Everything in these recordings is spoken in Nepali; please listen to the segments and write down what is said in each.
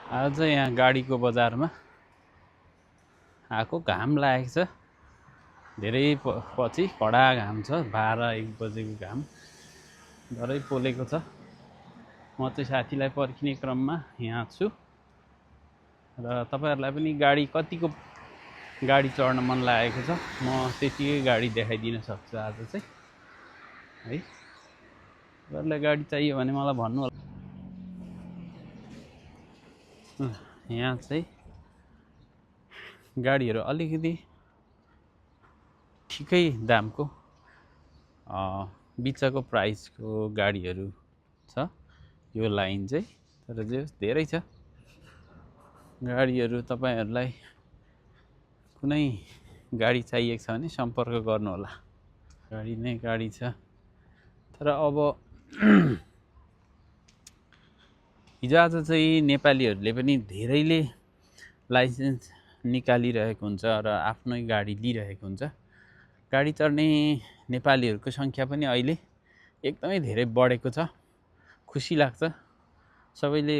आज यहाँ गाडीको बजारमा आएको घाम लागेको छ धेरै पछि कडा घाम छ 12-1 बजेको घाम डरै पोलेको छ। म चाहिँ साथीलाई पर्खिने क्रममा यहाँ छु र तपाईहरुलाई पनि गाडी चढ्न मन लागेको छ। म त्यतिकै गाडी देखाइदिन सक्छु आज चाहिँ है। तपाईहरुलाई गाडी चाहियो भने मलाई भन्नु होला। यहाँ चाहिँ गाडीहरु अलिकति ठिकै दामको बिचको प्राइसको गाडीहरु छ यो लाइन चाहिँ। तर जे धेरै छ गाडीहरु। तपाईहरुलाई कुनै गाडी चाहिएको छ भने सम्पर्क गर्नु होला। गाडी नै गाडी छ। तर अब हिजोआज चाहिँ नेपालीहरुले पनि धेरैले लाइसेन्स निकालिरहेको हुन्छ र आफ्नै गाडी लिइरहेको हुन्छ। गाडी चढ्ने नेपालीहरुको संख्या पनि अहिले एकदमै धेरै बढेको छ। खुसी लाग्छ। सबैले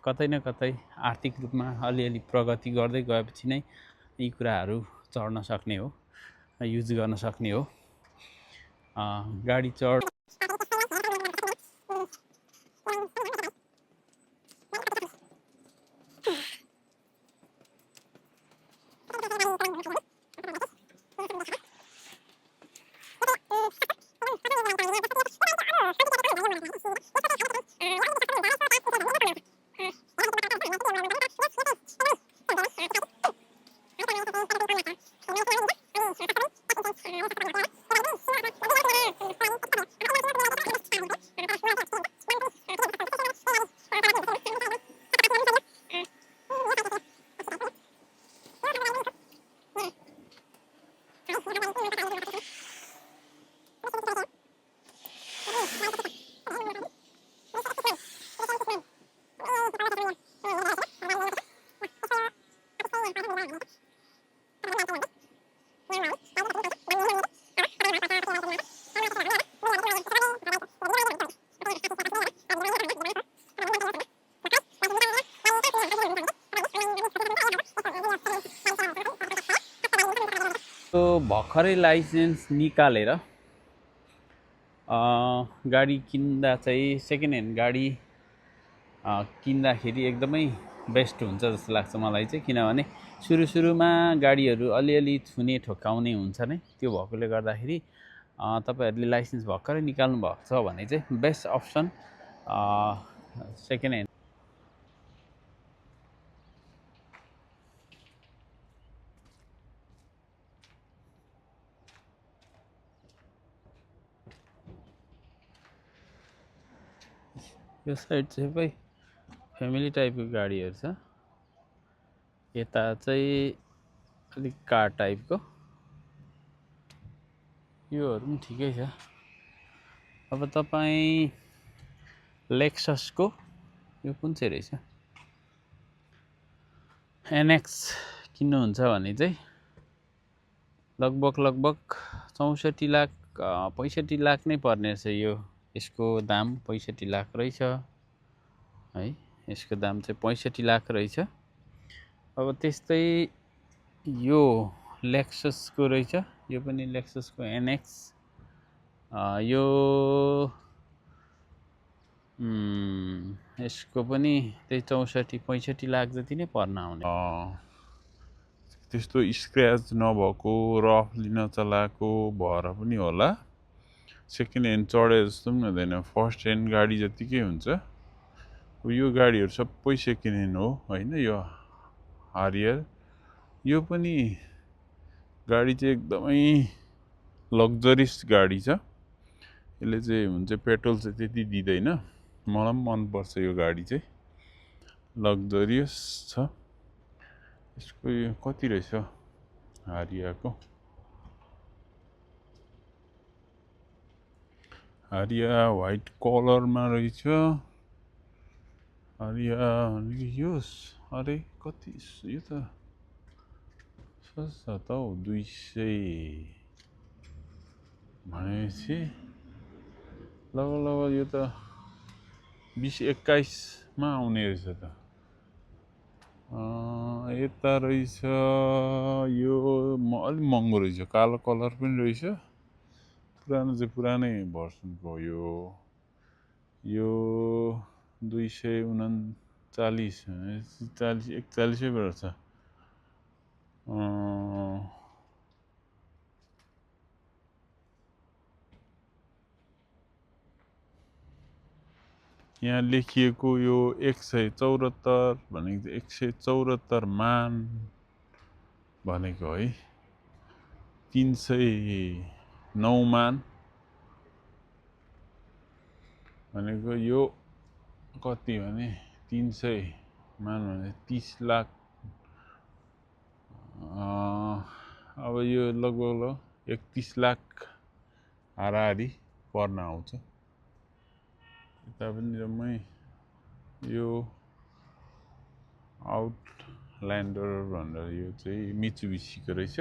कतै न कतै आर्थिक रूपमा अलिअलि प्रगति गर्दै गएपछि नै यी कुराहरु चढ्न सक्ने हो, युज गर्न सक्ने हो। गाडी चढ भर्खरै लाइसेन्स निकालेर गाडी किन्दा चाहिँ सेकेन्ड ह्यान्ड गाडी किन्दाखेरि एकदमै बेस्ट हुन्छ जस्तो लाग्छ मलाई चाहिँ। किनभने सुरुमा गाडीहरु अलिअलि छुने ठोक्काउने हुन्छ नै। त्यो भएकोले गर्दाखेरि तपाईहरुले लाइसेन्स भर्खरै निकाल्नु भएको छ भने चाहिँ बेस्ट अप्सन सेकेन्ड ह्यान्ड। यो साइड चाहिँ भाइ फ्यामिली टाइपको गाडीहरु छ। यता चाहिँ अलिक कार टाइपको। योहरु पनि ठिकै छ। अब तपाई लेक्ससको यो कुन चाहिँ रहेछ एनएक्स किन्नुहुन्छ भने चाहिँ लगभग 64 लाख 65 लाख नै पर्ने रहेछ। यसको दाम 65 लाख रहेछ है। यसको दाम चाहिँ 65 लाख रहेछ। अब त्यस्तै यो लेक्ससको रहेछ। यो पनि लेक्ससको एनएक्स। यो यसको पनि त्यही 64-65 लाख जति नै पर्न आउने। त्यस्तो स्क्रैच नभएको रफली नचलाएको भएर पनि होला सेकेन्ड ह्यान्ड चढे जस्तो पनि हुँदैन। फर्स्ट ह्यान्ड गाडी जतिकै हुन्छ। यो गाडीहरु सबै सेकेन्ड ह्यान्ड हो हैन। यो हारियर यो पनि गाडी चाहिँ एकदमै लग्जरियस गाडी छ। यसले चाहिँ हुन्छ पेट्रोल चाहिँ त्यति दिदैन। मलाई पनि मन पर्छ यो गाडी चाहिँ लग्जरियस छ। यसको यो कति रहेछ हारियाको। हारिया व्हाइट कलरमा रहेछ। हारिया यो अरे कति यो त सस्ता त हौ 200 भनेपछि लगभग यो त 20-21 मा आउने रहेछ त। यता रहेछ यो अलि महँगो रहेछ कालो कलर पनि रहेछ पुरानो चाहिँ पुरानै भर्सनको हो यो 239 41 पर्छ यहाँ लेखिएको यो 174 भनेको 174 मान भनेको है 309 मान भनेको यो कति भने 300 मान भने 30 लाख अब यो लगभग 31 लाख हाराहारी पर्न आउँछ यता पनि जम्मै यो आउटल्यान्डर भनेर यो चाहिँ मित्सुबिसीको रहेछ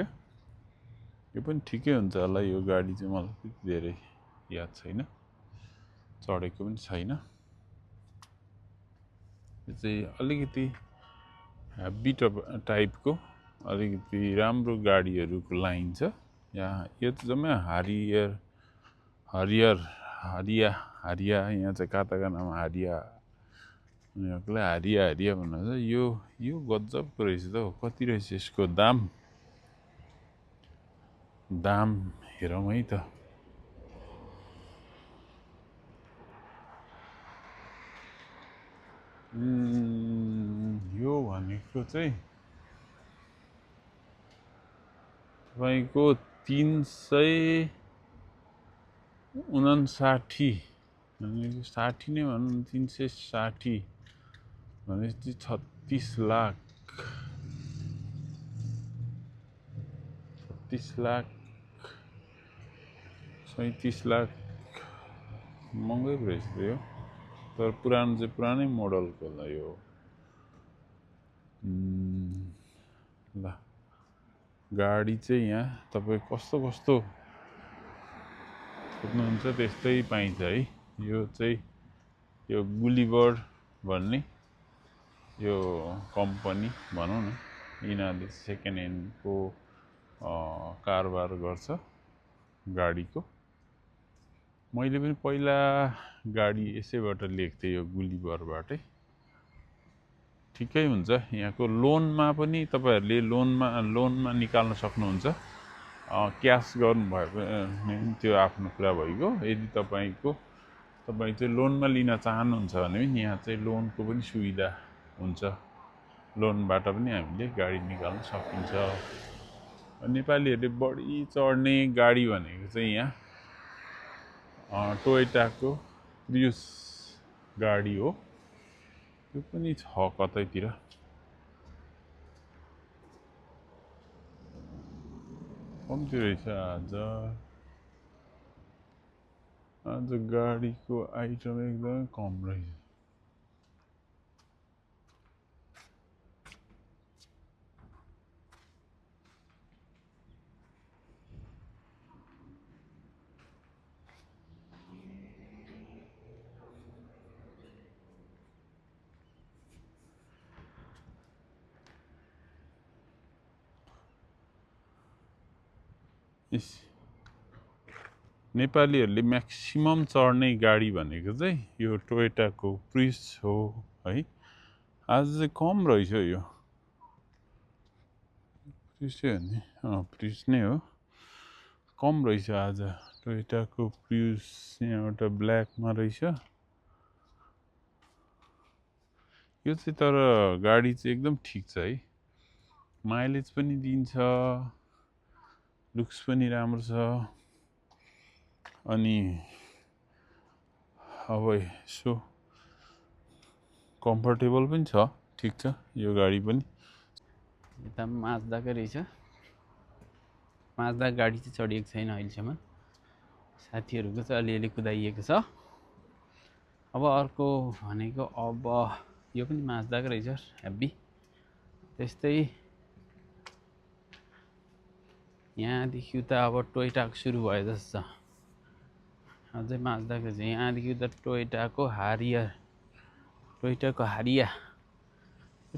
यो पनि ठिकै हुन्छ होला यो गाडी चाहिँ मलाई त्यति धेरै याद छैन चढेको पनि छैन यो चाहिँ अलिकति हेभी टाइपको अलिकति राम्रो गाडीहरूको लाइन छ यहाँ यो त जम्मै हरिया यहाँ चाहिँ काताको नाम हरिया उनीहरूलाई हरिया भन्नुहुन्छ यो गजबको रहेछ त हौ कति रहेछ यसको दाम हेरौँ है त यो भनेको चाहिँ तपाईँको 359 भनेको 60 नै भनौँ 360 भनेपछि 36 लाख 37 लाख महँगै रहेछ यो तर पुरानो चाहिँ पुरानै मोडलको होला यो ल गाडी चाहिँ यहाँ तपाईँ कस्तो खोज्नुहुन्छ त्यस्तै पाइन्छ है यो चाहिँ यो गुलिबर्ड भन्ने यो कम्पनी भनौँ न यिनीहरूले सेकेन्ड ह्यान्डको कारोबार गर्छ गाडीको मैले पनि पहिला गाडी यसैबाट लिएको थिएँ यो गुलिबरबाटै ठिकै हुन्छ यहाँको लोनमा पनि तपाईँहरूले लोनमा निकाल्न सक्नुहुन्छ क्यास गर्नुभयो भने त्यो आफ्नो कुरा भइगयो यदि तपाईँ चाहिँ लोनमा लिन चाहनुहुन्छ भने पनि यहाँ चाहिँ लोनको पनि सुविधा हुन्छ लोनबाट पनि हामीले गाडी निकाल्न सकिन्छ नेपालीहरूले बढी चढ्ने गाडी भनेको चाहिँ यहाँ टोयोटाको प्रिउस गाडी हो यो पनि छ कतैतिर कम्ती रहेछ आज गाडीको आइटम एकदमै कम रहेछ नेपालीहरूले म्याक्सिमम चढ्ने गाडी भनेको चाहिँ यो टोयोटाको प्रिउस हो है आज चाहिँ कम रहेछ यो प्रिउसै हो नि प्रिउस नै हो कम रहेछ आज टोयोटाको प्रिउस यहाँ एउटा ब्ल्याकमा रहेछ यो चाहिँ तर गाडी चाहिँ एकदम ठिक छ है माइलेज पनि दिन्छ लुक्स पनि राम्रो छ अनि अब यसो कम्फर्टेबल पनि छ ठिक छ यो गाडी पनि एकदम माज्दाकै रहेछ माज्दा गाडी चाहिँ चढिएको छैन अहिलेसम्म साथीहरूको चाहिँ अलिअलि कुदाइएको छ अब अर्को भनेको अब यो पनि माज्दाकै रहेछ हेभी त्यस्तै यहाँदेखि उता अब टोयोटाको सुरु भयो जस्तो छ अझै माज्दाको चाहिँ यहाँदेखि उता टोयोटाको हारिया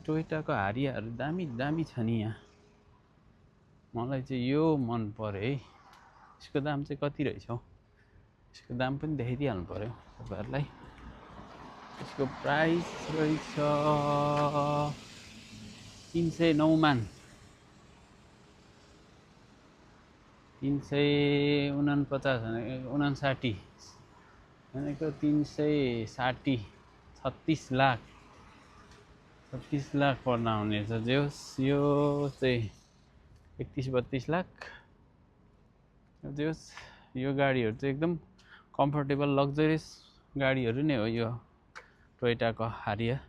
टोयोटाको हारियाहरू दामी दामी छ नि यहाँ। मलाई चाहिँ यो मन पर्यो है। यसको दाम चाहिँ कति रहेछ हौ? यसको दाम पनि देखाइदिइहाल्नु पर्यो तपाईँहरूलाई। यसको प्राइस रहेछ 309 मान, 359 भनेको 360, 36 लाख पर्न आउने रहेछ। जे होस् यो चाहिँ 31-32 लाख। जे होस् यो गाडीहरू चाहिँ एकदम कम्फर्टेबल लग्जरियस गाडीहरू नै हो यो टोयोटाको हारिया।